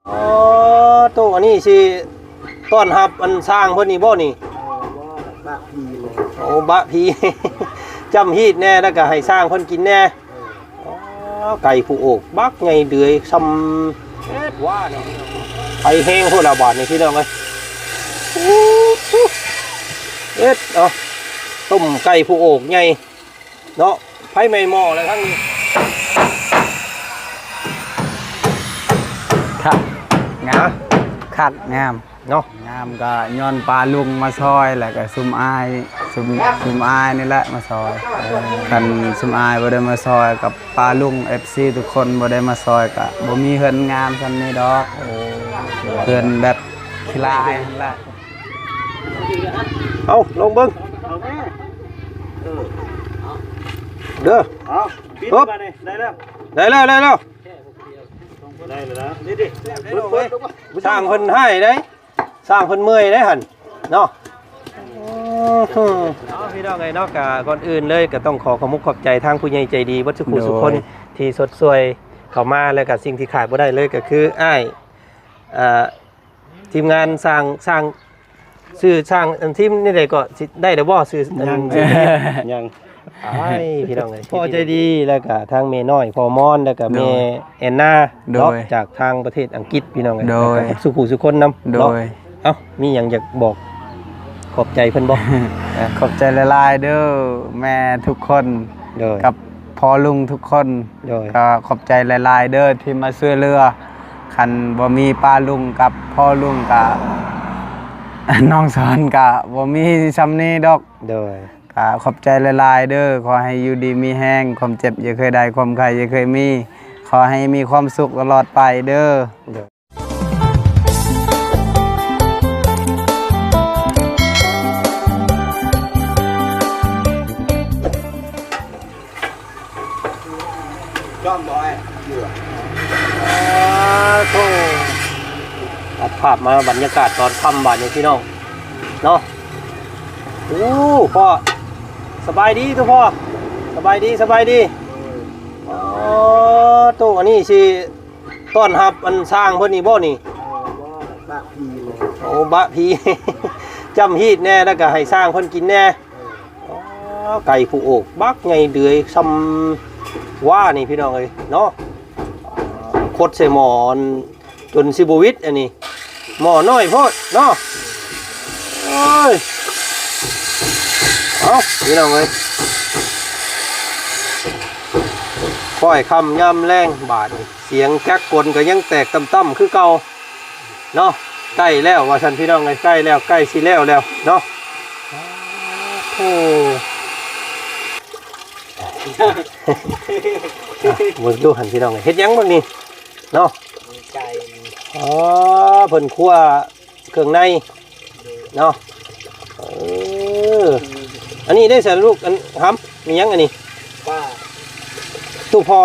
ອໍ ໂຕ ອັນນີ້ຊິຕ້ອນຮັບອັນຊ່າງເພິ່ນນີ້ບໍ່ນີ້? ເອີ ບໍ່ ບະຜີເລີຍ ໂອ້ ບະຜີ ຈ້ຳຮີດແດ່ ແລ້ວກໍໃຫ້ຊ່າງເພິ່ນກິນແດ່. ເອີ ອໍ ໄກ່ຜູ້ໂອກບັກໃຫຍ່ເດືອຍຊ່ຳ ເຮັດວ່ານີ້ ໄຟແຮງໂພດລະບາດນີ້ພີ່ນ້ອງເອີຍ. ເຮັດ ເອົາ ຕົ້ມໄກ່ຜູ້ໂອກໃຫຍ່ ເນາະ ໄຟໄໝ້ໝໍ້ແລ້ວທັງນີ້. ຄັກ ງາມ ຮະ ຄັກ ງາມເນາະ ງາມ ກໍຍ້ອນປ້າລຸງມາຊ່ອຍ ແລ້ວກໍຊຸມອ້າຍ ຊຸມ ຊຸມອ້າຍນີ້ແຫຼະມາຊ່ອຍ. ເອີ ຄັນຊຸມອ້າຍບໍ່ໄດ້ມາຊ່ອຍ ກັບປ້າລຸງ ເອັຟຊີ ທຸກຄົນບໍ່ໄດ້ມາຊ່ອຍ ກໍບໍ່ມີເຮືອນງາມສ່ຳນີ້ດອກ. ໂອ້ ເຮືອນແບບຂີ້ລ້າຍຫັ້ນແຫຼະ. ເອົາ ລອງເບິ່ງ ເອີ ເດີ ເອົາ ປິດບາດນີ້ ໄດ້ແລ້ວ ໄດ້ແລ້ວ ໄດ້ແລ້ວ ໄດ້ແລ້ວນະ ນີ້ໆ ຊ່າງເພິ່ນໃຫ້ໄດ້ ຊ່າງເພິ່ນເມື່ອຍໄດ້ຫັ້ນເນາະ. ເອົາ ພີ່ນ້ອງເອີຍເນາະ ກະກ່ອນອື່ນເລີຍກໍຕ້ອງຂໍຂອບມຸກຂອບໃຈທາງຜູ້ໃຫຍ່ໃຈດີເບິດທຸກຜູ້ທຸກຄົນ ໂດຍ ທີ່ຊົດຊ່ວຍເຂົ້າມາ ແລ້ວກໍສິ່ງທີ່ຂາດບໍ່ໄດ້ເລີຍກໍຄືອ້າຍ ເອີ ທີມງານຊ່າງ ຊ່າງ ຊື່ຊ່າງ ອັນ ທີມນີ້ໃດກໍ ຊິໄດ້ແລ້ວບໍ່? ຊື່ ຍັງ ຍັງ ອ້າຍ ພີ່ນ້ອງເອີຍ ພໍ່ໃຈດີ ແລ້ວກະທາງແມ່ນ້ອຍ ພໍ່ມອນ ແລ້ວກະແມ່ ໂດຍ ແອນນາ ໂດຍ ເນາະ ຈາກທາງປະເທດອັງກິດ ພີ່ນ້ອງເອີຍ ໂດຍ ແລ້ວກະທຸກຜູ້ທຸກຄົນນຳ ໂດຍ ເນາະ. ເອົ້າ ມີຫຍັງຢາກບອກຂອບໃຈເພິ່ນບໍ່? ຂອບໃຈຫຼາຍໆເດີ ແມ່ທຸກຄົນ ໂດຍ ກັບພໍ່ລຸງທຸກຄົນ ໂດຍ ກໍຂອບໃຈຫຼາຍໆເດີທີ່ມາຊ່ວຍເຫຼືອ. ຄັນບໍ່ມີປ້າລຸງກັບພໍ່ລຸງກະ ນ້ອງສອນກະບໍ່ມີຊ່ຳນີ້ດອກ ໂດຍ ກະຂອບໃຈຫຼາຍໆເດີ. ຂໍໃຫ້ຢູ່ດີມີແຮງ ຄວາມເຈັບຢ່າເຄີຍໄດ້ ຄວາມໄຂ້ຢ່າເຄີຍມີ ຂໍໃຫ້ມີຄວາມສຸກຕະຫຼອດໄປເດີ ໂດຍ. ຈ້ອມບໍ່ອ້າຍ? ເຫຼືອ ອາ ໂທ້ ຕັດພາບມາບັນຍາກາດຕອນຄ່ຳບາດນີ້ພີ່ນ້ອງເນາະ. ໂອ້ ພໍ່ ສະບາຍດີທຸກພໍ່ ສະບາຍດີ ສະບາຍດີ. ອໍ ໂຕ ອັນນີ້ຊິຕ້ອນຮັບອັນຊ່າງເພິ່ນນີ້ບໍ່ນີ້? ເອີ ບໍ່ ບະຜີເລີຍ ໂອ້ ບະຜີ ຈ້ຳຮີດແດ່ ແລ້ວກໍໃຫ້ຊ່າງເພິ່ນກິນແດ່. ອໍ ໄກ່ຜູ້ໂອກບັກໃຫຍ່ເດືອຍຊ່ຳວ່ານີ້ພີ່ນ້ອງເອີຍເນາະ. ຄົດໃສ່ໝໍ້ ຈົນຊິບໍ່ຫວິດອັນນີ້ ໝໍ້ນ້ອຍໂພດເນາະ. ໂອ້ຍ ເອົ້າ ພີ່ນ້ອງເອີຍ ຄ້ອຍຄ່ຳຍາມແລງບາດນີ້ ສຽງຈັກກົນກໍຍັງແຕກຕ່ຳໆຄືເກົ່າ ເນາະ. ໃກ້ແລ້ວວ່າຊັ້ນພີ່ນ້ອງເອີຍ ໃກ້ແລ້ວ ໃກ້ຊິແລ້ວແລ້ວເນາະ. ໂອ້ ເບິ່ງດູຫັ້ນພີ່ນ້ອງເອີຍ ເຮັດຫຍັງເບິ່ງນີ້ເນາະ? ໄກ່ ອໍ ເພິ່ນຄົ່ວເຄື່ອງໃນເນາະ. ເອີ ອັນນີ້ໄດ້ໃສ່ລູກ ອັນຫຳ ມີຫຍັງອັນນີ້? ປາ ຕູ້ພໍ້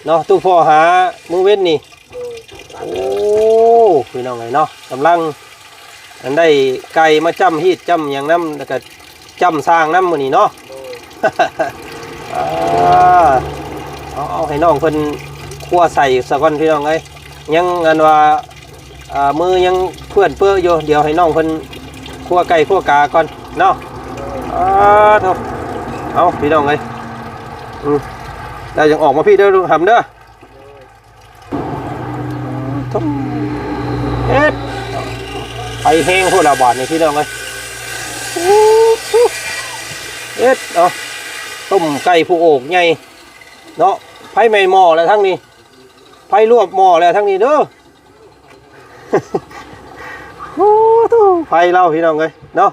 ເນາະ ຕູ້ພໍ້ຫາມື້ເວັນນີ້. ໂດຍ ໂອ້ ພີ່ນ້ອງເອີຍເນາະ ກຳລັງ ອັນ ໄດ້ໄກ່ມາຈ້ຳຮີດຈ້ຳຫຍັງນຳ ແລ້ວກະຈ້ຳຊ່າງນຳມື້ນີ້ເນາະ. ໂດຍ ອາ ເອົາ ເອົາໃຫ້ນ້ອງເພິ່ນຄົ່ວໃສ່ສາກ່ອນພີ່ນ້ອງເອີຍ ຍັງ ອັນ ວ່າ ອາ ມືຍັງເປື້ອນເປິຢູ່ ດຽວໃຫ້ນ້ອງເພິ່ນຄົ່ວໄກ່ຄົ່ວກາກ່ອນເນາະ. ອາ ໂທ້ ເອົາ ພີ່ນ້ອງເອີຍ ອືມ ແລ້ວຈັ່ງອອກມາພີ້ເດີ ລຸງຫຳເດີ. ເຮັດ ໄຟແຮງໂພດລະບາດນີ້ພີ່ນ້ອງເອີຍ. ເຮັດ ເອົາ ຕົ້ມໄກ່ຜູ້ໂອກໃຫຍ່ເນາະ. ໄຟໄໝ້ໝໍ້ແລ້ວທັງນີ້ ໄຟລວກໝໍ້ແລ້ວທັງນີ້ເດີ. ໂອ້ໂຫ ໄຟລາວພີ່ນ້ອງເອີຍເນາະ.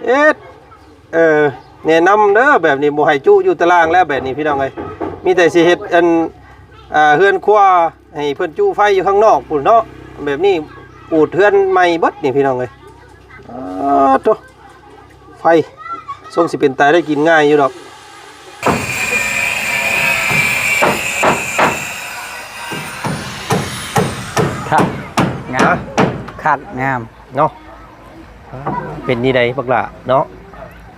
ເຮັດ ເອີ ແນະນຳເດີ ແບບນີ້ບໍ່ໃຫ້ຈຸຢູ່ຕາລ່າງແລ້ວ ແບບນີ້ພີ່ນ້ອງເອີຍ. ມີແຕ່ຊິເຮັດ ອັນ ອ່າ ເຮືອນຄົວໃຫ້ເພິ່ນຈຸໄຟຢູ່ຂ້າງນອກພຸ້ນເນາະ. ແບບນີ້ປູດເຮືອນໃໝ່ເບິດນີ້ພີ່ນ້ອງເອີຍ. ອາ ໂທ້ ໄຟ ຊົງຊິເປັນຕາໄດ້ກິນງ່າຍຢູ່ດອກ. ຄັກ ງາມ ຮະ ຄັກ ງາມ ເນາະ. ເປັນນີ້ໃດບັກຫຼ້າເນາະ.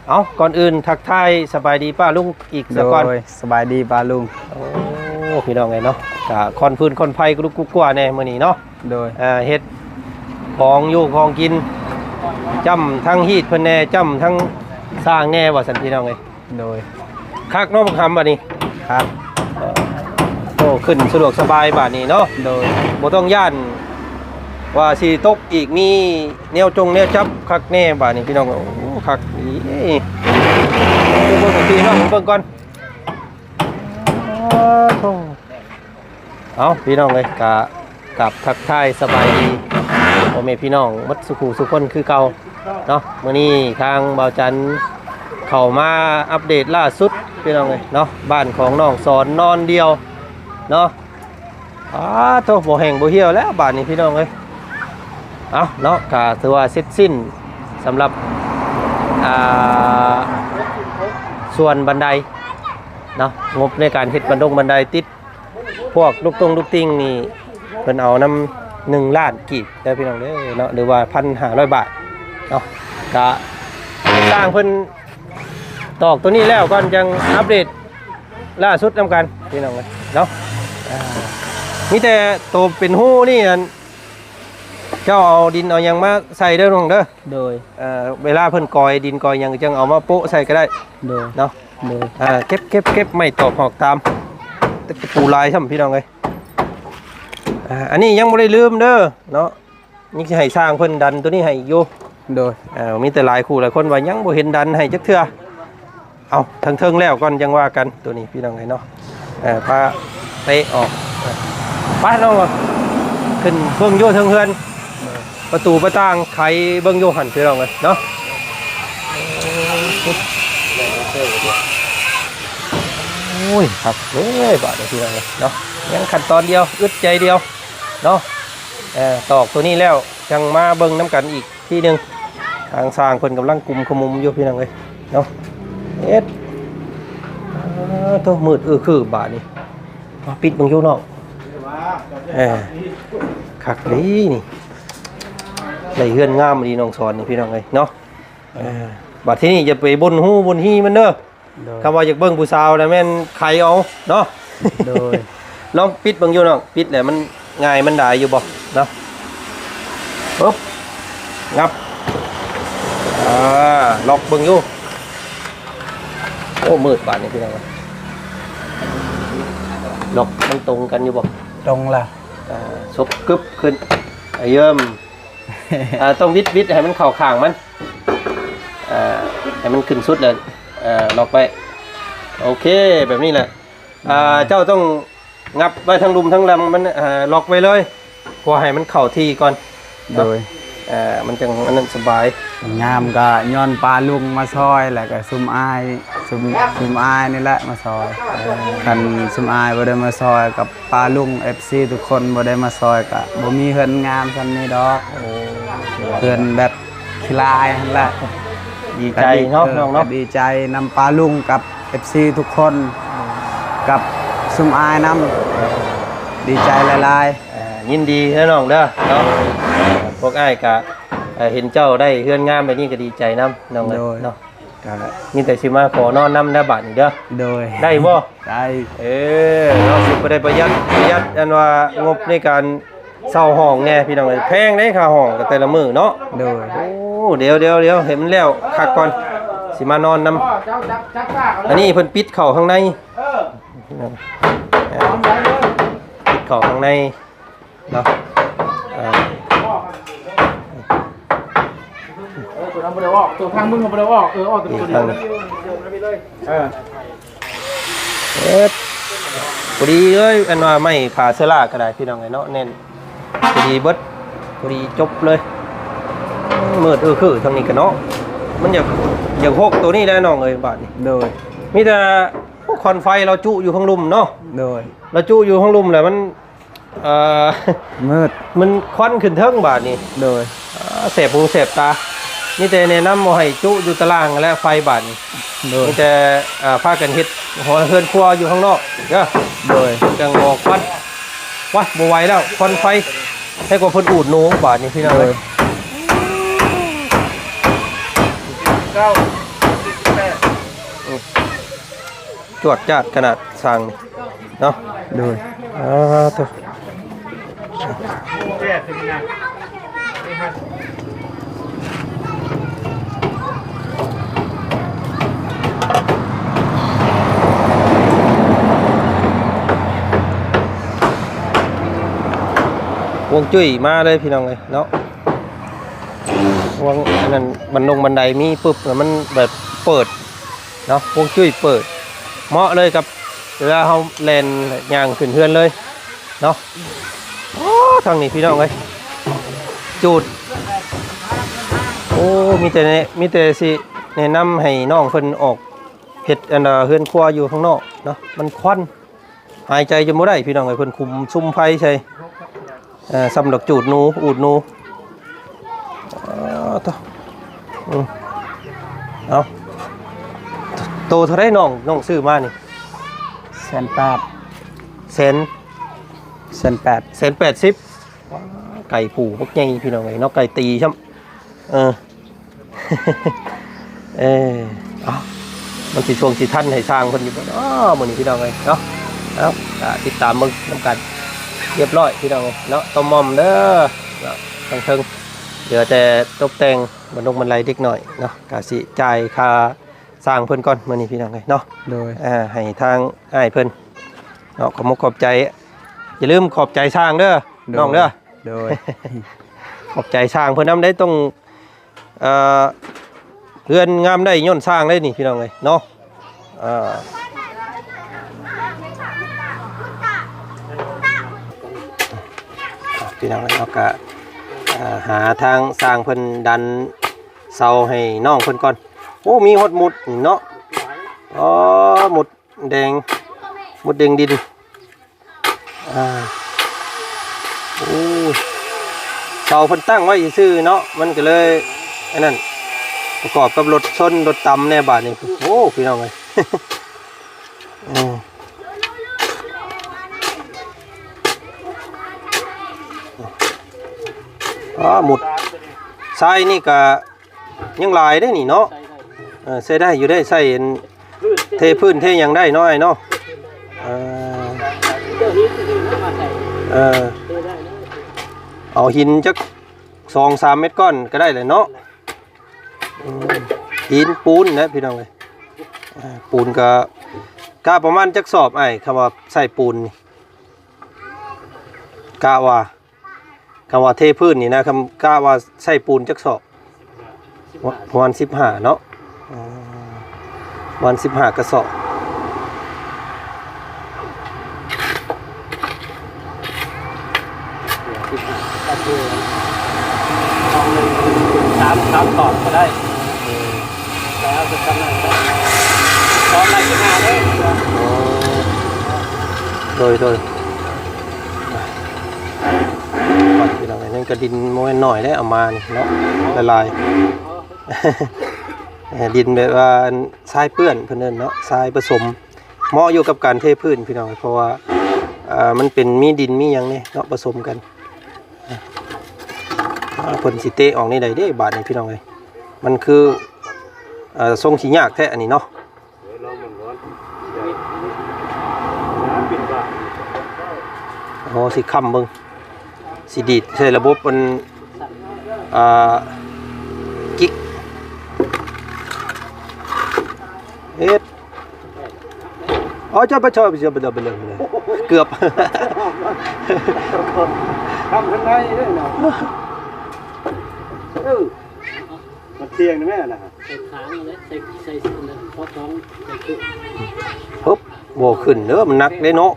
ເອົ້າ ກ່ອນອື່ນທັກທາຍສະບາຍດີປ້າລຸງອີກສາກ່ອນ. ໂດຍ ສະບາຍດີປ້າລຸງ. ໂອ້ ພີ່ນ້ອງເອີຍເນາະ ກະຄອນຟືນຄອນໄຟກະລຸກກຸກກົວແດ່ມື້ນີ້ເນາະ. ໂດຍ ເອີ ເຮັດຂອງຢູ່ຂອງກິນ ຈ້ຳທັງຮີດເພິ່ນແດ່ ຈ້ຳທັງຊ່າງແດ່ວ່າຊັ້ນພີ່ນ້ອງເອີຍ. ໂດຍ ຄັກເນາະບັກຫຳບາດນີ້. ຄັກ ເອີ ໂອ້ ຂຶ້ນສະດວກສະບາຍບາດນີ້ເນາະ. ໂດຍ ບໍ່ຕ້ອງຢ້ານວ່າຊິຕົກອີກ ມີແນວຈົງແນວຈັບຄັກແນ່ບາດນີ້ພີ່ນ້ອງ. ໂອ້ ຄັກອີ່ຫຼີ ເບິ່ງພີ່ນ້ອງເບິ່ງກ່ອນ. ໂອ້ໂຫ ເອົ້າ ພີ່ນ້ອງເອີຍ ກະ ກັບທັກທາຍສະບາຍດີພໍ່ແມ່ພີ່ນ້ອງໝົດສູ່ຜູ້ສູ່ຄົນຄືເກົ່າເນາະ. ມື້ນີ້ທາງບ່າວຈັນເຂົ້າມາອັບເດດລ່າສຸດພີ່ນ້ອງເອີຍເນາະ ບ້ານຂອງນ້ອງສອນນອນດ່ຽວເນາະ. ອາໂທ້ ບໍ່ແຫ້ງບໍ່ຫ່ຽວແລ້ວບາດນີ້ພີ່ນ້ອງເອີຍ. ເອົ້າເນາະ ກະຖືວ່າເສັດສິ້ນສຳລັບ ອ່າ ສ່ວນບັນໄດເນາະ ງົບໃນການເຮັດບັນດົງບັນໄດ ຕິດພວກລູກຕົງລູກຕິ່ງນີ້ ເພິ່ນເອົານຳໜຶ່ງລ້ານກີບເດີພີ່ນ້ອງເດີເນາະ ຫຼືວ່າພັນຫ້າຮ້ອຍບາດເນາະ. ກະຊ່າງເພິ່ນຕອກໂຕນີ້ແລ້ວກ່ອນ ຈັ່ງອັບເດດ ລ່າສຸດນຳກັນພີ່ນ້ອງເອີຍເນາະ. ອ່າ ມີແຕ່ໂຕເປັນຮູນີ້ ອັນ ເຈົ້າເອົາດິນເອົາຫຍັງມາໃສ່ເດີນ້ອງເດີ. ໂດຍ ເອີ ເວລາເພິ່ນກອຍດິນກອຍຫຍັງ ຈັ່ງເອົາມາໂປະໃສ່ກະໄດ້. ໂດຍ ເນາະ. ໂດຍ ອ່າ ເກັບ ເກັບ ເກັບໄມ້ຕອກຫອກຕາມ ແຕ່ກະປູຫຼາຍຊ້ຳພີ່ນ້ອງເອີຍ. ອ່າ ອັນນີ້ຍັງບໍ່ໄດ້ລືມເດີເນາະ ຍັງຊິໃຫ້ຊ່າງເພິ່ນດັນໂຕນີ້ໃຫ້ອີກຢູ່. ໂດຍ ເອີ ມີແຕ່ຫຼາຍຄູ່ຫຼາຍຄົນວ່າຍັງບໍ່ເຫັນດັນໃຫ້ຈັກເທື່ອ. ເອົາເທິງໆແລ້ວກ່ອນຈັ່ງວ່າກັນ ໂຕນີ້ພີ່ນ້ອງເອີຍເນາະ. ເອີ ພາເຕະອອກ ໄປນ້ອງ ຂຶ້ນເບິ່ງຢູ່ເທິງເຮືອນ ປະຕູປະຕ່າງໄຂເບິ່ງຢູ່ຫັ້ນພີ່ນ້ອງເອີຍເນາະ. ໂອ້ຍ ຄັກເດ້ບາດນີ້ພີ່ນ້ອງເອີຍເນາະ ຍັງຂັ້ນຕອນດຽວ ອຶດໃຈດຽວເນາະ. ເອີ ຕອກໂຕນີ້ແລ້ວຈັ່ງມາເບິ່ງນຳກັນອີກທີໜຶ່ງ. ທາງຊ່າງເພິ່ນກຳລັງກຸມຂະມຸມຢູ່ພີ່ນ້ອງເອີຍເນາະ. ເຮັດ ອາໂທ້ ມືດອືຄືບາດນີ້. ມາປິດເບິ່ງຢູ່ນ້ອງ. ເອີ ຄັກດີນີ້ ໄດ້ເຮືອນງາມດີນ້ອງສອນນີ້ພີ່ນ້ອງເອີຍເນາະ. ເອີ ບາດທີນີ້ຢ່າໄປບົ່ນຫູບົ່ນຮີມັນເດີ. ໂດຍ ຄຳວ່າຢາກເບິ່ງຜູ້ສາວນະແມ່ນໄຂເອົາເນາະ. ໂດຍ ລອງປິດເບິ່ງຢູ່ນ້ອງ ປິດແລ້ວມັນງ່າຍມັນດາຍຢູ່ບໍ່ເນາະ. ປຶບ ງັບ ອ່າ ລັອກເບິ່ງຢູ່. ໂອ້ ມືດບາດນີ້ພີ່ນ້ອງ ລັອກມັນຕົງກັນຢູ່ບໍ່? ຕົງລະ ອ່າ ສົບກຶບຂຶ້ນ ອາ ເຢີມ ອ່າ ຕ້ອງບິດ ບິດໃຫ້ມັນເຂົ້າຂ້າງມັນ ອ່າ ໃຫ້ມັນຂຶ້ນສຸດແລ້ວ ອ່າ ລັອກໄວ້. ໂອເຄ ແບບນີ້ແຫຼະ. ອ່າ ເຈົ້າຕ້ອງງັບໄວ້ທັງລຸ່ມທັງລຳມັນ ອ່າ ລັອກໄວ້ເລີຍ ເພື່ອໃຫ້ມັນເຂົ້າທີ່ກ່ອນເນາະ. ໂດຍ ອ່າ ມັນຈັ່ງອັນນັ້ນສະບາຍ. ງາມກະຍ້ອນປ້າລຸງມາຊ່ອຍ ແລ້ວກະຊຸມອ້າຍ ຊຸມ ຊຸມອ້າຍນີ້ແຫຼະມາຊ່ອຍ. ຄັນຊຸມອ້າຍບໍ່ໄດ້ມາຊ່ອຍ ກັບປ້າລຸງ ເອັຟຊີ ທຸກຄົນບໍ່ໄດ້ມາຊ່ອຍ ກະບໍ່ມີເຮືອນງາມສ່ຳນີ້ດອກ. ໂອ້ ເຮືອນແບບ ຂີ້ລາຍຫັ້ນແຫຼະ. ດີໃຈເນາະ ເອີ ນ້ອງເນາະ ກະດີໃຈນຳປ້າລຸງກັບ ເອັຟຊີ ທຸກຄົນ ກັບຊຸມອ້າຍນຳ ດີໃຈຫຼາຍໆ. ເອີ ຍິນດີເດີນ້ອງເດີເນາະ. ພວກອ້າຍກະ ເອີ ເຫັນເຈົ້າໄດ້ເຮືອນງາມແບບນີ້ກະດີໃຈນຳນ້ອງເອີຍ. ໂດຍ ເນາະ ກະມີແຕ່ຊິມາຂໍນອນນຳໄດ້ບາດນີ້ເດີ. ໂດຍ ໄດ້ບໍ່? ໄດ້ ເອີ ເນາະ ຊິບໍ່ໄດ້ປະຢັດ ປະຢັດ ອັນວ່າງົບໃນການ ເຊົ່າຫ້ອງແດ່ພີ່ນ້ອງເອີຍ ແພງເດ້ຄ່າຫ້ອງກະແຕ່ລະມື້ເນາະ. ໂດຍ ໂອ້ ດຽວໆໆ ໃຫ້ມັນແລ້ວຄັກກ່ອນ ຊິມານອນນຳ. ອັນນີ້ເພິ່ນປິດເຂົ້າຂ້າງໃນ ປິດເຂົ້າຂ້າງໃນເນາະ. ເອີ ເອີ ຕົວນັ້ນບໍ່ໄດ້ອອກ ຕົວທາງມຶງກໍບໍ່ໄດ້ອອກ ເອີ ອອກແຕ່ຕົວນີ້ ອີກທາງໜຶ່ງ ເອີ ເອີ ພໍດີເລີຍ ອັນວ່າໄມ້ຜ້າເຊື້ອລາກະໄດ້ພີ່ນ້ອງເອີຍເນາະ ແໜ້ນ ພໍດີເບິດ ພໍດີຈົບເລີຍ. ມືດອືຄືທາງນີ້ກະເນາະ ມັນຢາກ ຢາກຫົກໂຕນີ້ແຫຼະນ້ອງເອີຍບາດນີ້. ໂດຍ ມີແຕ່ ໂອ້ ຄວັນໄຟລາວຈຸຢູ່ຂ້າງລຸ່ມເນາະ. ໂດຍ ລາວຈຸຢູ່ຂ້າງລຸ່ມແຫຼະ ມັນ ເອີ ມືດ ມັນຄວັນຂຶ້ນເທິງບາດນີ້. ໂດຍ ອ່າ ແສບຫູແສບຕາ ມີແຕ່ແນະນຳບໍ່ໃຫ້ຈຸຢູ່ຕາລ່າງຫັ້ນແຫຼະໄຟບາດນີ້. ໂດຍ ມີແຕ່ ອ່າ ພາກັນເຮັດຫົວເຮືອນຄົວຢູ່ຂ້າງນອກເດີ. ໂດຍ ຈັ່ງບໍ່ຄວັນ ວ້າຍ ບໍ່ໄຫວແລ້ວຄວັນໄຟ ໃຫ້ກວ່າເພິ່ນອູດໜູບາດນີ້ພີ່ນ້ອງເອີຍ. ໂດຍ ເກົ້າ ສິບແປດ ອືມ ຈວດຈາດຂະໜາດຊ່າງນີ້ເນາະ. ໂດຍ ອ່າ ໂທ້ ຮວງຈຸ້ຍມາເລີຍພີ່ນ້ອງເອີຍເນາະ. ຫວ່າງອັນນັ້ນ ບັນນົງບັນໄດມີປຶບ ແລ້ວມັນແບບເປີດເນາະ, ຮວງຈຸ້ຍເປີດ ເໝາະເລີຍກັບເວລາເຮົາແລ່ນຍ່າງຂຶ້ນເຮືອນເລີຍເນາະ. ໂອ້ ທາງນີ້ພີ່ນ້ອງເອີຍ ຈູດ ໂອ້ ມີແຕ່ແນະ ມີແຕ່ຊິແນະນຳໃຫ້ນ້ອງເພິ່ນອອກເຮັດ ອັນ ເຮືອນຄົວຢູ່ຂ້າງນອກເນາະ ມັນຄວັນ. ຫາຍໃຈຈົນບໍ່ໄດ້ພີ່ນ້ອງເອີຍ ເພິ່ນຄຸມສຸມໄຟໃສ່ ເອີ ສ່ຳດອກຈູດໜູ ອູດໜູ. ເອີ ໂທ້ ອືມ ເອົາ ໂຕເທົ່າໃດນ້ອງ ນ້ອງຊື້ມານີ້? ແສນແປດ ແສນ ແສນແປດ ແສນແປດສິບ. ໄກ່ປູບັກໃຫຍ່ພີ່ນ້ອງເອີຍເນາະ ໄກ່ຕີຊ້ຳ ເອີ ເອີ ເອົາ ມັນຊິຊ່ວງຊິທັນໃຫ້ຊ່າງເພິ່ນຢູ່ບໍ່ເນາະມື້ນີ້ພີ່ນ້ອງເອີຍເນາະ. ເອົາ ກະຕິດຕາມເບິ່ງນຳກັນ ຮຽບຮ້ອຍພີ່ນ້ອງເອີຍເນາະ ຕໍ່ມອມເດີເນາະ ທາງເທິງ ເຫຼືອແຕ່ຕົບແຕ່ງບັນນົງບັນໄລເດັກນ້ອຍເນາະ ກະຊິຈ່າຍຄ່າຊ່າງເພິ່ນກ່ອນມື້ນີ້ພີ່ນ້ອງເອີຍເນາະ. ໂດຍ ອ່າ ໃຫ້ທາງອ້າຍເພິ່ນເນາະ ຂອບມຸກຂອບໃຈ ຢ່າລືມຂອບໃຈຊ່າງເດີ ໂດຍ ນ້ອງເດີ. ໂດຍ ຂອບໃຈຊ່າງເພິ່ນນຳໄດ໋ ຕ້ອງ ເອີ ເຮືອນງາມໄດ້ຍ້ອນຊ່າງໄດ໋ນີ້ພີ່ນ້ອງເອີຍເນາະ. ເອີ ພີ່ນ້ອງເອີຍເນາະ ກະ ເອີ ຫາທາງຊ່າງເພິ່ນດັນເສົາໃຫ້ນ້ອງເພິ່ນກ່ອນ. ໂອ້ ມີຮອດໝົດເນາະ ອໍ ໝົດ ແດງ ໝົດແດງດິນ ອ່າ ໂອ້ ເສົາເພິ່ນຕັ້ງໄວ້ຊື່ໆເນາະ ມັນກໍເລີຍອັນນັ້ນ ປະກອບກັບລົດຊົນລົດຕຳແດ່ບາດນີ້. ໂອ້ ພີ່ນ້ອງເອີຍ ເອີ ອໍ ໝົດ ຊາຍນີ້ກະ ຍັງຫຼາຍເດ້ນີ້ເນາະ ໃຊ້ໄດ້ ເອີ ໃຊ້ໄດ້ຢູ່ເດ້ ໃຊ້ອັນ ພື້ນ ເທພື້ນເທຫຍັງໄດ້ເນາະ ອ້າຍເນາະ ເອີ ເອີ ເອົາຫີນຈັກສອງສາມເມັດກ້ອນກໍໄດ້ແຫຼະເນາະ ອືມ ຫີນປູນນະພີ່ນ້ອງເອີຍ ເອີ ປູນກໍ ກະປະມານຈັກສອບອ້າຍ ຄຳວ່າໃຊ້ປູນນີ້ ກະວ່າ ຄຳວ່າເທພື້ນນີ້ນະ ຄຳ ກະວ່າໃຊ້ປູນຈັກສອບ? ປະມານສິບຫ້າເນາະ ປະມານສິບຫ້າກະສອບ ສິບຫ້າກະສອບ ສອງ ສາມ ສອບກໍໄດ້ ແລ້ວຈະທຳນັ້ນກໍໄດ້ ສອບໄດ້ສິບຫ້າເດີ ໂດຍ ໂດຍ. ມັນກໍດິນບໍ່ແມ່ນນ້ອຍເດ້ ເອົາມານີ້ເນາະ ຫຼາຍໆ ເອີ ດິນແບບວ່າຊາຍເປື້ອນເພິ່ນເອີ້ນເນາະ ຊາຍປະສົມ ເໝາະຢູ່ກັບການເທພື້ນພີ່ນ້ອງ ເພາະວ່າ ເອີ ມັນເປັນມີດິນມີຫຍັງນີ້ເນາະ ປະສົມກັນ ເພິ່ນຊິເຕະອອກນີ້ໄດ້ເດ້ບາດນີ້ພີ່ນ້ອງເອີຍ ມັນຄື ເອີ ຊົງຊິຍາກແທ້ອັນນີ້ເນາະ. ອໍ ຊິຄ້ຳເບິ່ງ ຊິດີດໃສ່ລະບົບອັນ ອ່າ ກິກ ເຮັດ ອໍ ຈະໄປ ຈະໄປ ຈະໄປ ເກືອບ ຄ້ຳຂ້າງໃນເດ້ເນາະ ເອີ. ມັນທ່ຽງນະແມ່ນະ ໃສ່ຂາງເລີຍ ໃສ່ ໃສ່ອັນນັ້ນ ຂໍສອງ ໃສ່ຄື ປຶບ ບໍ່ຂຶ້ນເດີ ມັນໜັກເດ້ເນາະ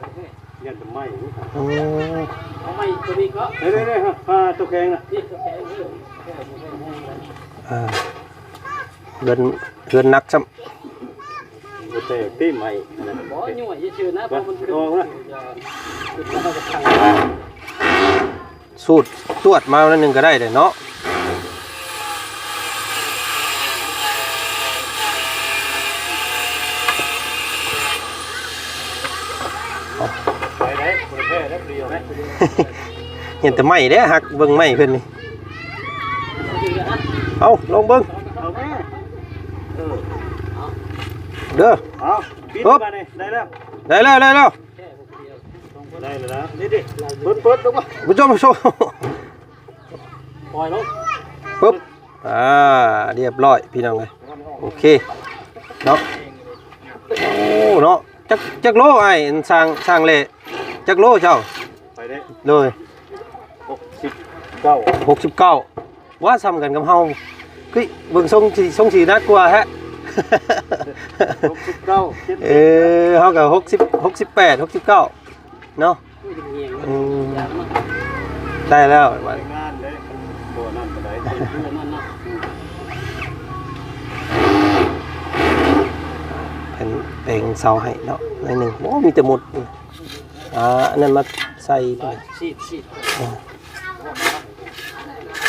ຢ້ານຈະໄໝ້ ອືມ ເອົາໄມ້ຕົວນີ້ກໍ ເດ້ໆໆ ອ່າ ຕົວແຂງນະ ນີ້ຕົວແຂງ ເອີ ເຮືອນ ເຮືອນໜັກຊ້ຳ ບໍ່ແຕກຕິໄມ້ ບໍ່ ຍ້ອຍຊື່ໆນະ ເພາະມັນຂຶ້ນ ສູດຕວດມາໜ້ອຍໜຶ່ງກໍໄດ້ແຫຼະເນາະ ໄປໄດ້ ບໍ່ໄດ້ແພ້ໄດ້ຜູ້ດຽວນະ ເຫັນແຕ່ໄມ້ເດ້ ຮັກເບິ່ງໄມ້ເພິ່ນນີ້ ເອົາ ລອງເບິ່ງ ເອີ ເດີ ເອົາ ປິດບາດນີ້ ໄດ້ແລ້ວ ໄດ້ແລ້ວ ໄດ້ແລ້ວ. ໄດ້ແລ້ວນະ ນີ້ດິ ເປີດ ເປີດລົງມາ ຜູ້ຊົມ ຜູ້ຊົມ ປ່ອຍລົງ ປຶບ ອ່າ ຮຽບຮ້ອຍພີ່ນ້ອງເອີຍ ໂອເຄເນາະ ໂອ້ເນາະ ຈັກ ຈັກໂລອ້າຍ ອັນຊ່າງ ຊ່າງແຫຼະ ຈັກໂລເຈົ້າ? ໄປເດ້ ໂດຍ ຫົກສິບເກົ້າ ຫົກສິບເກົ້າ ວ່າສ່ຳກັນກັບເຮົາ ຄືເບິ່ງຊົງຊິ ຊົງຊິໜັກກວ່າແທ້ ຫົກສິບເກົ້າ ເອີ ເຮົາກໍຫົກສິບ ຫົກສິບແປດ ຫົກສິບເກົ້າເນາະ ອືມ ໄດ້ແລ້ວ ງານເດ້ ບໍ່ນັ້ນປານໃດ ເພິ່ນແປງເສົາໃຫ້ເນາະ ໜ້ອຍໜຶ່ງ ໂອ້ ມີແຕ່ໝົດ ອ່າ ອັນນັ້ນມາໃສ່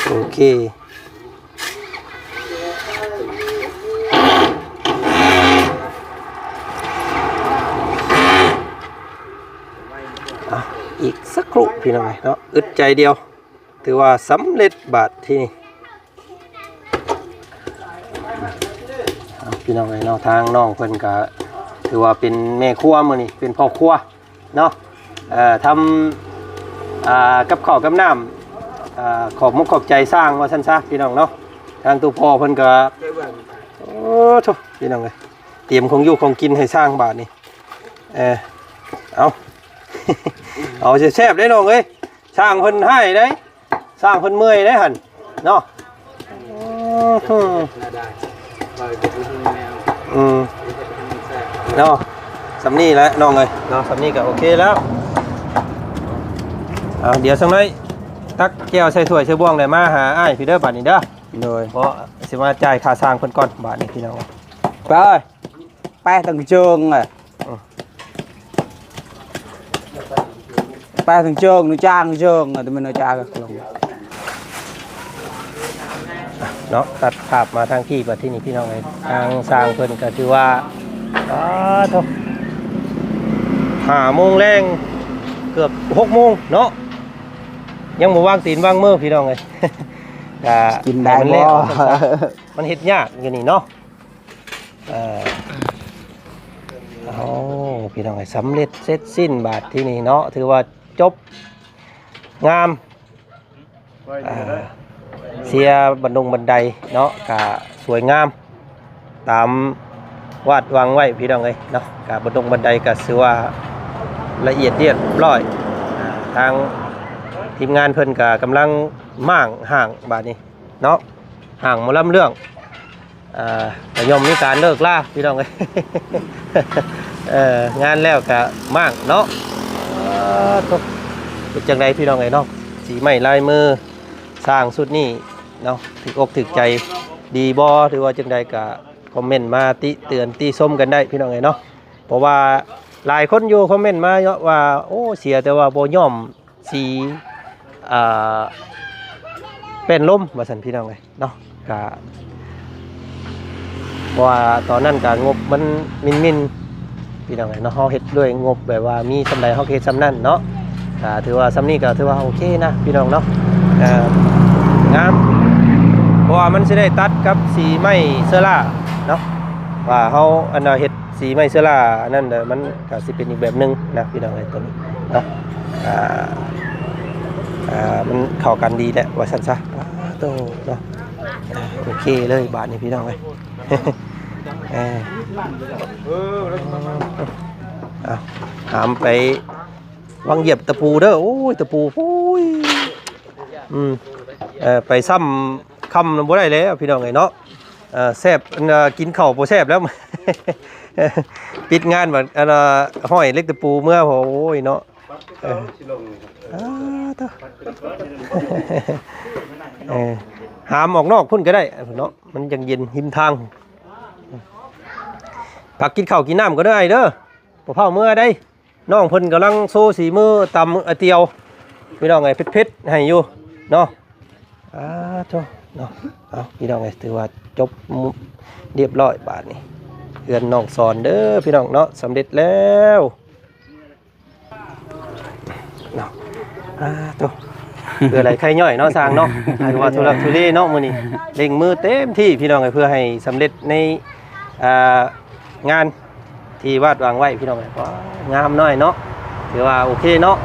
ໂອເຄ ອ່ະ ອີກສັກຄรู่ພີ່ນ້ອງເອີຍເນາະ ອຶດໃຈດຽວ ຖືວ່າສຳເລັດບາດທີນີ້ ອ່ະ ພີ່ນ້ອງເອີຍເນາະ ທາງນ້ອງເພິ່ນກະຖືວ່າເປັນແມ່ຄົວມື້ນີ້ ເປັນພໍ່ຄົວ ເນາະ ເອີ ທຳ ອ່າ ກັບເຂົ້າກັບນ້ຳ ອ່າ ຂອບມຸກຂອບໃຈຊ່າງວ່າຊັ້ນຊະພີ່ນ້ອງເນາະ ທາງໂຕພໍ່ເພິ່ນກໍ ໂອ້ໂທ້ ພີ່ນ້ອງເອີຍ ຕຽມຂອງຢູ່ຂອງກິນໃຫ້ຊ່າງບາດນີ້ ເອີ ເອົາ ເອົາແຊບໆເດ້ນ້ອງເອີຍ ຊ່າງເພິ່ນຮ້າຍເດ້ ຊ່າງເພິ່ນເມື່ອຍເດ້ຫັ້ນເນາະ ອືມ ເນາະ ສ່ຳນີ້ແຫຼະນ້ອງເອີຍເນາະ ສ່ຳນີ້ກໍໂອເຄແລ້ວ ເອົາ ດຽວສັກໜ້ອຍ ຕັກແຈ່ວໃສ່ຖ້ວຍໃສ່ບ່ວງ ແລ້ວມາຫາອ້າຍພີ່ເດີ ບາດນີ້ເດີ ໂດຍ ເພາະຊິມາຈ່າຍຄ່າຊ່າງເພິ່ນກ່ອນ ບາດນີ້ພີ່ນ້ອງ ໄປ ໄປຕັ້ງເຈີງ ເອີ ໄປທາງເຈີງ ໜູຈ້າງເຈີງ ແຕ່ແມ່ນໜູຈ້າງລົງ ເນາະ ຕັດພາບມາທາງພີ້ ບັດທີນີ້ພີ່ນ້ອງເອີຍ ທາງຊ່າງເພິ່ນກໍຖືວ່າ ປາດໂທ້ ຫ້າໂມງແລງ ເກືອບຫົກໂມງເນາະ ຍັງບໍ່ວາງຕີນວາງມືພີ່ນ້ອງເອີຍ ກໍ ກິນໄດ້ບໍ່ ໃຫ້ມັນແລ້ວ ມັນເຮັດຍາກຢູ່ນີ້ເນາະ. ເອີ ໂອ້ ພີ່ນ້ອງເອີຍ ສຳເລັດເສັດສິ້ນບາດທີນີ້ເນາະ ຖືວ່າຈົບງາມ ເອີ ເສຍບັນດົງບັນໄດເນາະ ກະສວຍງາມຕາມວາດຫວັງໄວ້ ພີ່ນ້ອງເອີຍເນາະ ກະບັນດົງບັນໄດກະຖືວ່າລະອຽດຮຽບຮ້ອຍ ອ່າ ທາງທີມງານເພິ່ນກະກຳລັງມ້າງຫ້າງບາດນີ້ເນາະ ຫ້າງໝໍລຳເລື່ອງ ອ່າ ກະຍ່ອມມີການເລີກລາພີ່ນ້ອງເອີຍ ເອີ ງານແລ້ວກະມ້າງເນາະ ເອີ ເປັນຈັ່ງໃດພີ່ນ້ອງເອີຍເນາະ ສີໄມ້ລາຍມືຊ່າງຊຸດນີ້ເນາະ ຖືກອົກຖືກໃຈດີບໍ່ ຫຼືວ່າຈັ່ງໃດກະຄອມເມັນມາຕິເຕືອນຕິຊົມກັນໄດ້ພີ່ນ້ອງເອີຍເນາະ ເພາະວ່າຫຼາຍຄົນຢູ່ຄອມເມັນມາເນາະວ່າ ໂອ້ ເສຍແຕ່ວ່າບໍ່ຍ້ອມ ສີ ອ່າ ແປ້ນລົມວ່າຊັ້ນພີ່ນ້ອງເອີຍເນາະ ກະ ເພາະວ່າຕອນນັ້ນກະງົບມັນມິນໆ ພີ່ນ້ອງເອີຍເນາະ ເຮົາເຮັດດ້ວຍງົບແບບວ່າມີສ່ຳໃດເຮົາກະເຮັດສ່ຳນັ້ນເນາະ ກະຖືວ່າສ່ຳນີ້ກະຖືວ່າໂອເຄນະພີ່ນ້ອງເນາະ ເອີ ງາມ ເພາະວ່າມັນຊິໄດ້ຕັດກັບສີໄມ້ເຊື້ອລາເນາະ ວ່າເຮົາ ອັນວ່າເຮັດ ສີໄມ້ເຊື້ອລາອັນນັ້ນເດີ ມັນກະຊິເປັນອີກແບບໜຶ່ງນະພີ່ນ້ອງເອີຍ ໂຕນີ້ເນາະ ອ່າ ອ່າ ມັນເຂົ້າກັນດີແຫຼະວ່າຊັ້ນຊະ ປາໂຕເນາະ ອ່າ ໂອເຄເລີຍບາດນີ້ພີ່ນ້ອງເອີຍ ເອີ ເອົາ ຫາມໄປວາງຢຽບຕະປູເດີ ໂອ້ຍ ຕະປູ ໂອ້ຍ ອືມ ເອີ ໄປຊ້ຳຄ່ຳນຳບໍ່ໄດ້ແລ້ວພີ່ນ້ອງເອີຍເນາະ ເອີ ແຊບ ອັນ ເອີ ກິນເຂົ້າບໍ່ແຊບແລ້ວ ປິດງານບັດ ອັນ ເອີ ຫ້ອຍເຫຼັກຕະປູເມືອ ໂອ້ຍເນາະ ເອີ ອ່າ ໂທ້ ເອີ ຫາມອອກນອກພຸ້ນກໍໄດ້ເນາະ ມັນຈັ່ງເຢັນ ຮິມທາງ ພັກກິນເຂົ້າກິນນ້ຳກ່ອນເດີອ້າຍເດີ ບໍ່ຟ້າວເມືອໃດ. ນ້ອງເພິ່ນກຳລັງໂຊສີມືຕຳອາຕຽວ ພີ່ນ້ອງເອີຍ ເຜັດໆ ໃຫ້ຢູ່ເນາະ ອ່າ ໂທ້ເນາະ ເອົາ ພີ່ນ້ອງເອີຍ ຖືວ່າຈົບຮຽບຮ້ອຍບາດນີ້ ເຮືອນນ້ອງສອນເດີພີ່ນ້ອງເນາະ ສຳເລັດແລ້ວເນາະ ອ່າ ໂທ້ ເພື່ອໄຫຼໄຄຍ່ອຍເນາະ ຊ່າງເນາະ ຖືວ່າທຸລັກທຸເລເນາະ ມື້ນີ້ເລັ່ງມືເຕັມທີ່ ພີ່ນ້ອງເອີຍ ເພື່ອໃຫ້ສຳເລັດໃນ ອ່າ ງານ ທີ່ວາດວາງໄວ້ ພີ່ນ້ອງເອີຍ ວ້າ ງາມນ້ອຍເນາະ ຖືວ່າໂອເຄເນາະ.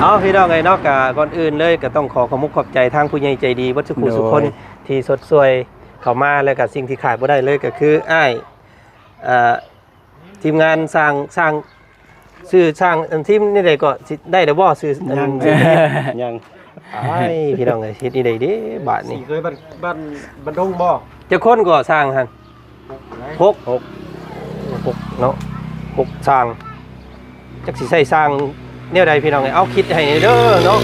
ເອົາ ພີ່ນ້ອງເອີຍເນາະ, ກະກ່ອນອື່ນເລີຍກະຕ້ອງຂໍຂອບມຸກຂອບໃຈທາງຜູ້ໃຫຍ່ໃຈດີເບິດທຸກຜູ້ທຸກຄົນ ໂດຍ ທີ່ຊົດຊ່ວຍເຂົ້າມາ ແລະກະສິ່ງທີ່ຂາດບໍ່ໄດ້ເລີຍກະຄືອ້າຍ ເອີ ທີມງານສ້າງ ສ້າງ ຊື່ຊ່າງ ອັນ ທີມນີ້ໃດກໍ ຊິໄດ້ແລ້ວບໍ່? ຊື່ ຍັງ ອັນ ຍັງ ອ້າຍ ພີ່ນ້ອງເອີຍ ເຮັດອີ່ໃດເດ້ບາດນີ້. ສີ່ເຄີຍບ້ານ ບ້ານ ບ້ານດົງບໍ່? ຈັກຄົນກໍຊ່າງຫັ້ນ? ຫົກ ຫົກ ຫົກເນາະ ຫົກຊ່າງ. ຈັກຊິໃຊ້ຊ່າງແນວໃດພີ່ນ້ອງເອີຍ? ເອົາ ຄິດໃຫ້ແດ່ເດີເນາະ,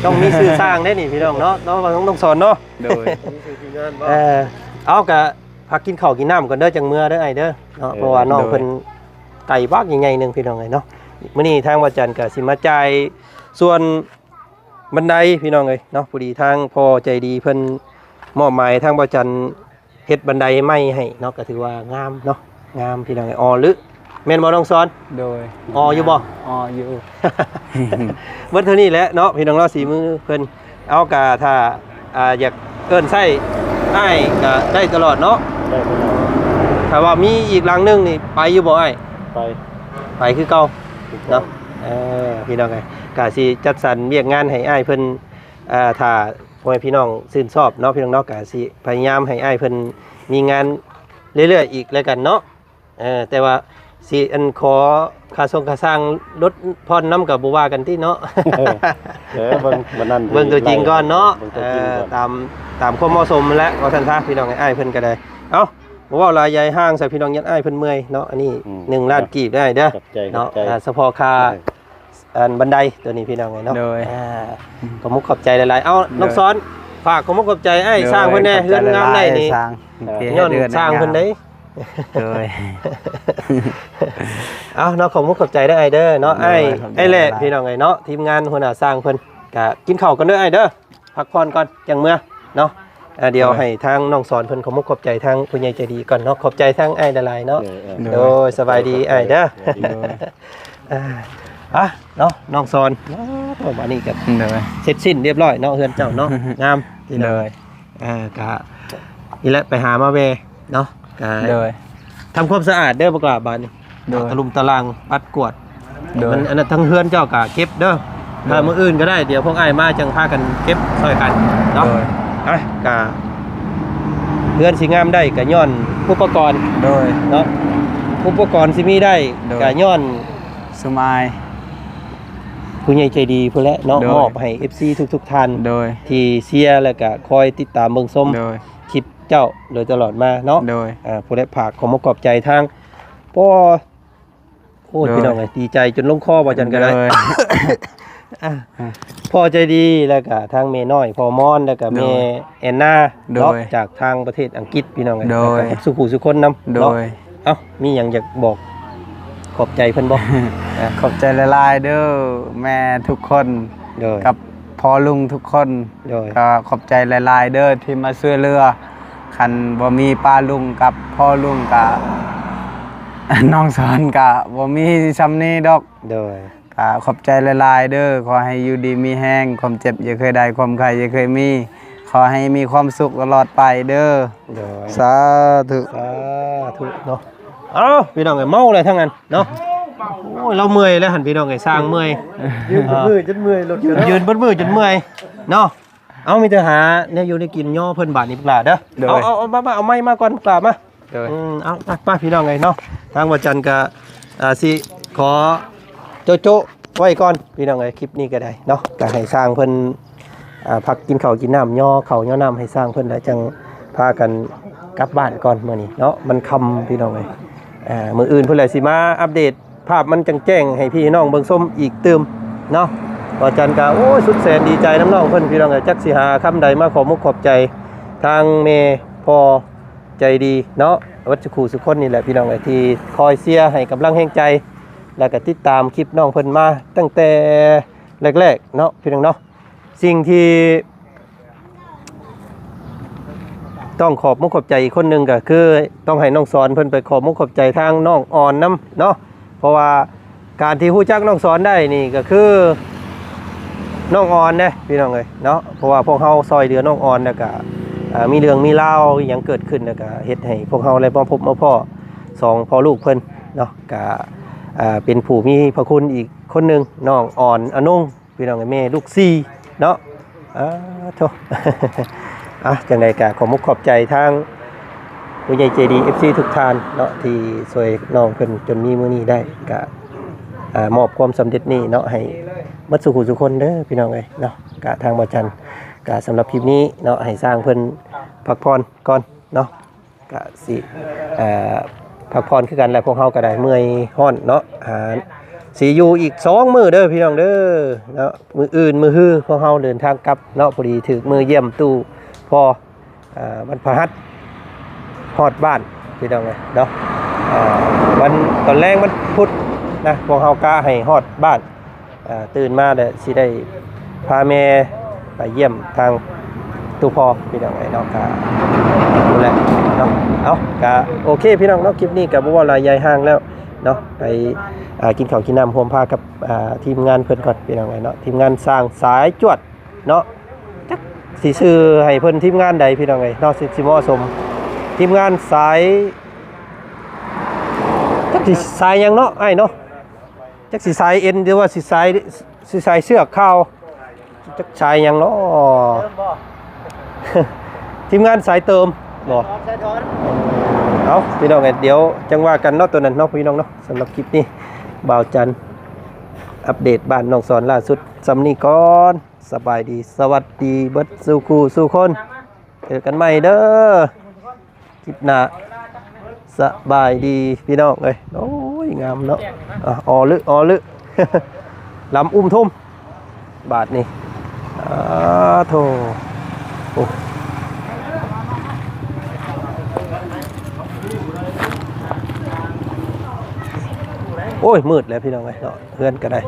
ຕ້ອງມີຊື່ຊ່າງເດ້ນີ້ພີ່ນ້ອງເນາະ ເນາະ ວ່າຕ້ອງ ຕ້ອງສອນເນາະ. ໂດຍ ມີຊື່ທີມງານບໍ່? ເອີ ເອົາ ກະພັກກິນເຂົ້າກິນນ້ຳກ່ອນເດີ ຈັ່ງເມືອເດີອ້າຍເດີເນາະ. ເອີ ເພາະວ່ານ້ອງ ໂດຍ ເພິ່ນໄກ່ບັກໃຫຍ່ໆໜຶ່ງພີ່ນ້ອງເອີຍເນາະ. ມື້ນີ້ທາງບ່າວຈັນກະຊິມາຈ່າຍສ່ວນ ບັນໄດພີ່ນ້ອງເອີຍເນາະ, ພໍດີທາງພໍ່ໃຈດີເພິ່ນມອບໝາຍທາງບ່າວຈັນເຮັດບັນໄດໃໝ່ໃຫ້ເນາະ, ກໍຖືວ່າງາມເນາະ ງາມພີ່ນ້ອງເອີຍ. ອໍ ຫຼື ແມ່ນບໍ່ນ້ອງສອນ? ໂດຍ ອໍຢູ່ບໍ່? ອໍຢູ່. ເບິດເທົ່ານີ້ແຫຼະເນາະ ພີ່ນ້ອງເນາະ ສີມືເພິ່ນ. ເອົາ ກະຖ້າ ອ່າ ຢາກເອີ້ນໃຊ້ອ້າຍກະໄດ້ຕະຫຼອດເນາະ? ໄດ້ຕະຫຼອດ. ຖ້າວ່າມີອີກຫຼັງໜຶ່ງນີ້ໄປຢູ່ບໍ່ອ້າຍ? ໄປ ໄປຄືເກົ່າ ຄືເກົ່າ ເນາະ. ເອີ ພີ່ນ້ອງເອີຍ ກະຊິຈັດສັນວຽກງານໃຫ້ອ້າຍເພິ່ນ ເອີ ຖ້າພໍ່ແມ່ພີ່ນ້ອງຊື່ນຊອບເນາະ ພີ່ນ້ອງເນາະ ກະຊິພະຍາຍາມໃຫ້ອ້າຍເພິ່ນມີງານເລື້ອຍໆອີກແລ້ວກັນເນາະ. ເອີ ແຕ່ວ່າຊິ ອັນ ຂໍຄ່າຊົງຄ່າຊ່າງລົດຜ່ອນນຳກໍບໍ່ວ່າກັນຕິເນາະ. ເອີ ເບິ່ງ ເບິ່ງຕົວຈິງກ່ອນເນາະ. ເອີ ຕາມ ຕາມຄວາມເໝາະສົມແຫຼະ ວ່າຊັ້ນຊະ ພີ່ນ້ອງເອີຍ. ອ້າຍເພິ່ນກໍໄດ້ ເອົ້າ ບໍ່ເວົ້າຫຼາຍຢາຍຫ່າງຊະ ພີ່ນ້ອງ ຢ້ານອ້າຍເພິ່ນເມື່ອຍເນາະ. ອັນນີ້ ອືມ ໜຶ່ງລ້ານກີບໄດ້ເດີເນາະ. ເອີ ສະເພາະຄ່າ ອັນບັນໄດຕົວນີ້ພີ່ນ້ອງເອີຍເນາະ. ໂດຍ ອ່າ ຂອບມຸກຂອບໃຈຫຼາຍໆ. ເອົາ ໂດຍ ນ້ອງສອນ ຝາກຂອບມຸກຂອບໃຈອ້າຍ ໂດຍ ຊ່າງເພິ່ນແດ່ ເຮືອນງາມໄດ້ນີ້ ສ້າງ ເອີ ຍ້ອນຊ່າງເພິ່ນເດ້. ໂດຍ ເອົາເນາະ ຂອບມຸກຂອບໃຈເດີອ້າຍເດີເນາະ. ໂດຍ ອ້າຍ ຂອບໃຈ ອ້າຍແຫຼະ ຫຼາຍໆ ພີ່ນ້ອງເອີຍເນາະ. ທີມງານຫົວໜ້າຊ່າງເພິ່ນກະກິນເຂົ້າກັນເດີອ້າຍເດີ ພັກຜ່ອນກ່ອນ ຈັ່ງເມືອເນາະ. ເອີ ດຽວ ໂດຍ ໃຫ້ທາງນ້ອງສອນເພິ່ນຂອບມຸກຂອບໃຈທາງຜູ້ໃຫຍ່ໃຈດີກ່ອນເນາະ. ຂອບໃຈທາງອ້າຍຫຼາຍໆເນາະ. ໂດຍ ໂດຍ ສະບາຍດີອ້າຍເດີ. ໂດຍ ອ່າ ອ່ະເນາະ ນ້ອງສອນເນາະ ບາດນີ້ກໍ ໂດຍ ເສັດສິ້ນຮຽບຮ້ອຍເນາະ ເຮືອນເຈົ້າເນາະ. ງາມ ໂດຍ ເອີ ກະນີ້ແຫຼະ ໄປຫາມາແວ່ເນາະ. ກະ ໂດຍ ທຳຄວາມສະອາດເດີບັກຫຼ້າ ບາດນີ້ ໂດຍ ຕະລຸມຕະລັງ ປັດກວາດ ໂດຍ ມັນ ອັນນັ້ນ ທາງເຮືອນເຈົ້າກະເກັບເດີ. ໂດຍ ຖ້າມື້ອື່ນກໍໄດ້ ດຽວພວກອ້າຍມາຈັ່ງພາກັນເກັບຊ່ອຍກັນເນາະ. ໂດຍ ອ່ະ ກະເຮືອນຊິງາມໄດ້ກະຍ້ອນອຸປະກອນ ໂດຍ ເນາະ ອຸປະກອນຊິມີໄດ້ ໂດຍ ກະຍ້ອນ ສະໝາຍ ຜູ້ໃຫຍ່ໃຈດີພຸ້ນແຫຼະເນາະ ໂດຍ ມອບໃຫ້ເອັຟຊີທຸກໆທ່ານ ໂດຍ ທີ່ເຊຍ ແລະກະຄອຍຕິດຕາມເບິ່ງຊົມ ໂດຍ ຄລິບເຈົ້າໂດຍຕະຫຼອດມາເນາະ. ໂດຍ ອ່າ ຜູ້ໃດຝາກຂອບມຸກຂອບໃຈທາງ ໂອ້ ໂດຍ ພີ່ນ້ອງເອີຍ ດີໃຈຈົນລົງຄໍ ວ່າຈັ່ນກໍໄດ້ ໂດຍ ອ່າ ພໍ່ໃຈດີ ແລ້ວກະທາງແມ່ນ້ອຍ ພໍ່ມອນ ແລ້ວກະແມ່ ໂດຍ ແອນນາ ໂດຍ ເນາະ ຈາກທາງປະເທດອັງກິດ ພີ່ນ້ອງເອີຍ ໂດຍ ແລ້ວກະທຸກຜູ້ທຸກຄົນນຳ ໂດຍ ເນາະ. ເອົ້າ ມີຫຍັງຢາກບອກຂອບໃຈເພິ່ນບໍ່? ອ່າ ຂອບໃຈຫຼາຍໆເດີ ແມ່ທຸກຄົນ ໂດຍ ກັບພໍ່ລຸງທຸກຄົນ ໂດຍ ກໍຂອບໃຈຫຼາຍໆເດີທີ່ມາຊ່ວຍເຫຼືອ. ຄັນບໍ່ມີປ້າລຸງກັບພໍ່ລຸງກະ ນ້ອງສອນກະບໍ່ມີຊ່ຳນີ້ດອກ. ໂດຍ ກະຂອບໃຈຫຼາຍໆເດີ. ຂໍໃຫ້ຢູ່ດີມີແຮງ, ຄວາມເຈັບຢ່າເຄີຍໄດ້, ຄວາມໄຂ້ຢ່າເຄີຍມີ. ຂໍໃຫ້ມີຄວາມສຸກຕະຫຼອດໄປເດີ. ໂດຍ ສາທຸ ສາທຸເນາະ. ເອົ້າ ພີ່ນ້ອງເອີຍ ເມົາແລ້ວທັງນັ້ນເນາະ. ໂອ້ຍ ລາວເມື່ອຍແລ້ວຫັ້ນ ພີ່ນ້ອງເອີຍ ຊ່າງເມື່ອຍ ຢືນເບິດມື້ຈົນເມື່ອຍ ລົດ ຢືນເບິດມື້ຈົນເມື່ອຍເນາະ. ເອົາ ມີແຕ່ຫາແນວຢູ່ແນວກິນຍໍເພິ່ນບາດນີ້ ບັກຫຼ້າເດີ. ໂດຍ ເອົາ ເອົາ ເອົາມາ ເອົາໄມ້ມາກ່ອນ ບັກຫຼ້າມາ. ໂດຍ ອືມ ເອົາ ໄປ ໄປ ພີ່ນ້ອງເອີຍເນາະ. ທາງບ່າວຈັນກະ ອ່າ ຊິຂໍໂຈະໆໄວ້ກ່ອນ ພີ່ນ້ອງເອີຍ ຄລິບນີ້ກໍໄດ້ເນາະ. ກໍໃຫ້ຊ່າງເພິ່ນ ອ່າ ພັກກິນເຂົ້າກິນນ້ຳ ຍໍເຂົ້າຍໍນ້ຳໃຫ້ຊ່າງເພິ່ນ ແລ້ວຈັ່ງພາກັນກັບບ້ານກ່ອນມື້ນີ້ເນາະ. ມັນຄ່ຳ ພີ່ນ້ອງເອີຍ ອ່າ ມື້ອື່ນພຸ້ນແຫຼະ ຊິມາອັບເດດ ພາບມັນຈັ່ງແຈ້ງໃຫ້ພີ່ນ້ອງເບິ່ງຊົມອີກຕື່ມເນາະ. ບ່າວຈັນກະ ໂອ້ຍ ສຸດແສນດີໃຈນຳນ້ອງເພິ່ນ ພີ່ນ້ອງເອີຍ. ຈັກຊິຫາຄຳໃດມາຂອບມຸກຂອບໃຈທາງແມ່ພໍ່ໃຈດີເນາະ ເບິດສູ່ຄູ່ສູ່ຄົນນີ້ແຫຼະ ພີ່ນ້ອງເອີຍ ທີ່ຄອຍເຊຍໃຫ້ກຳລັງແຮງໃຈ ແລ້ວກະຕິດຕາມຄລິບນ້ອງເພິ່ນມາຕັ້ງແຕ່ແລກໆເນາະ ພີ່ນ້ອງເນາະ. ສິ່ງທີ່ ຕ້ອງຂອບມຸກຂອບໃຈອີກຄົນໜຶ່ງ ກໍຄືຕ້ອງໃຫ້ນ້ອງສອນເພິ່ນໄປຂອບມຸກຂອບໃຈທາງນ້ອງອອນນຳເນາະ. ເພາະວ່າການທີ່ຮູ້ຈັກນ້ອງສອນໄດ້ນີ້ ກໍຄືນ້ອງອອນເດ້ ພີ່ນ້ອງເອີຍເນາະ. ເພາະວ່າພວກເຮົາຊ່ອຍເຫຼືອນ້ອງອອນ ແລ້ວກະ ເອີ ມີເລື່ອງມີລາວອີ່ຫຍັງເກີດຂຶ້ນ ແລ້ວກະເຮັດໃຫ້ພວກເຮົາໄດ້ມາພົບມາພໍ້ສອງພໍ່ລູກເພິ່ນເນາະ. ກະ ອ່າ ເປັນຜູ້ມີພະຄຸນອີກຄົນໜຶ່ງ ນ້ອງອ່ອນອະນົງ ພີ່ນ້ອງເອີຍ ແມ່ລູກສີ່ເນາະ. ອາ ໂທ້ ອາ ຈັ່ງໃດກໍຂອບມຸກຂອບໃຈທາງຜູ້ໃຫຍ່ໃຈດີ ເອັຟຊີ ທຸກທ່ານເນາະ ທີ່ຊ່ວຍນ້ອງເພິ່ນຈົນມີມື້ນີ້ໄດ້ ກໍ ອາ ມອບຄວາມສຳເລັດນີ້ເນາະ ໃຫ້ໝົດສູ່ຜູ້ສູ່ຄົນເດີ ພີ່ນ້ອງເອີຍເນາະ. ກະທາງບ່າວຈັນ ກະສຳລັບຄລິບນີ້ເນາະ ໃຫ້ຊ່າງເພິ່ນພັກຜ່ອນກ່ອນເນາະ. ກະຊິ ເອີ ພັກຜ່ອນຄືກັນແຫຼະ ພວກເຮົາກໍໄດ້ເມື່ອຍຮ້ອນເນາະ. ຫາ ຊິຢູ່ອີກສອງມື້ເດີພີ່ນ້ອງເດີເນາະ. ມື້ອື່ນມື້ຮືພວກເຮົາເດີນທາງກັບເນາະ ພໍດີຖືກມື້ຢ້ຽມຕູ້ພໍ່ ເອີ ວັນພະຫັດຮອດບ້ານພີ່ນ້ອງເອີຍເນາະ. ເອີ ວັນຕອນແລງວັນພຸດນະ ພວກເຮົາກະໃຫ້ຮອດບ້ານ ເອີ ຕື່ນມາແລ້ວຊິໄດ້ພາແມ່ໄປຢ້ຽມທາງຕູ້ພໍ່ພີ່ນ້ອງເອີຍເນາະ. ກະ ນັ້ນແຫຼະເນາະ. ເອົາ ກະໂອເຄພີ່ນ້ອງເນາະ ຄລິບນີ້ກະບໍ່ເວົ້າຫຼາຍຍາຍຫ່າງແລ້ວເນາະ. ໄປ ອ່າ ກິນເຂົ້າກິນນ້ຳຮ່ວມພາກັບ ອ່າ ທີມງານເພິ່ນກ່ອນພີ່ນ້ອງເອີຍເນາະ. ທີມງານຊ່າງສາຍຈວດເນາະ ຈັກຊິຊື່ໃຫ້ເພິ່ນທີມງານໃດພີ່ນ້ອງເອີຍເນາະ ຊິ ຊິເໝາະສົມ. ທີມງານສາຍ ຈັກຊິສາຍຫຍັງເນາະອ້າຍເນາະ ຈັກຊິສາຍເອັນ ຫຼືວ່າຊິສາຍ ຊິສາຍເຊືອກຂ່າວ ຈັກສາຍຫຍັງເນາະ. ທີມງານສາຍເຕີມບໍ່? ເອົາ ພີ່ນ້ອງເອີຍ ດຽວຈັ່ງວ່າກັນເນາະ ໂຕນັ້ນເນາະ ພີ່ນ້ອງເນາະ. ສຳລັບຄລິບນີ້ ບ່າວຈັນອັບເດດບ້ານນ້ອງສອນລ່າສຸດສ່ຳນີ້ກ່ອນ. ສະບາຍດີ ສະຫວັດດີເບິດສູ່ຄູ່ສູ່ຄົນ ເຈີກັນໃໝ່ເດີ. ຄລິບໜ້າ ສະບາຍດີພີ່ນ້ອງເອີຍ. ໂອ້ຍ ງາມເນາະ ອ່ະ ອໍລຶ ອໍລຶ ລຳອຸ້ມທຸ່ມ ບາດນີ້ ອາ ໂທ້ ໂອ້ ໂອ້ຍ ມືດແລ້ວພີ່ນ້ອງເອີຍເນາະ ເຮືອນກໍໄດ້.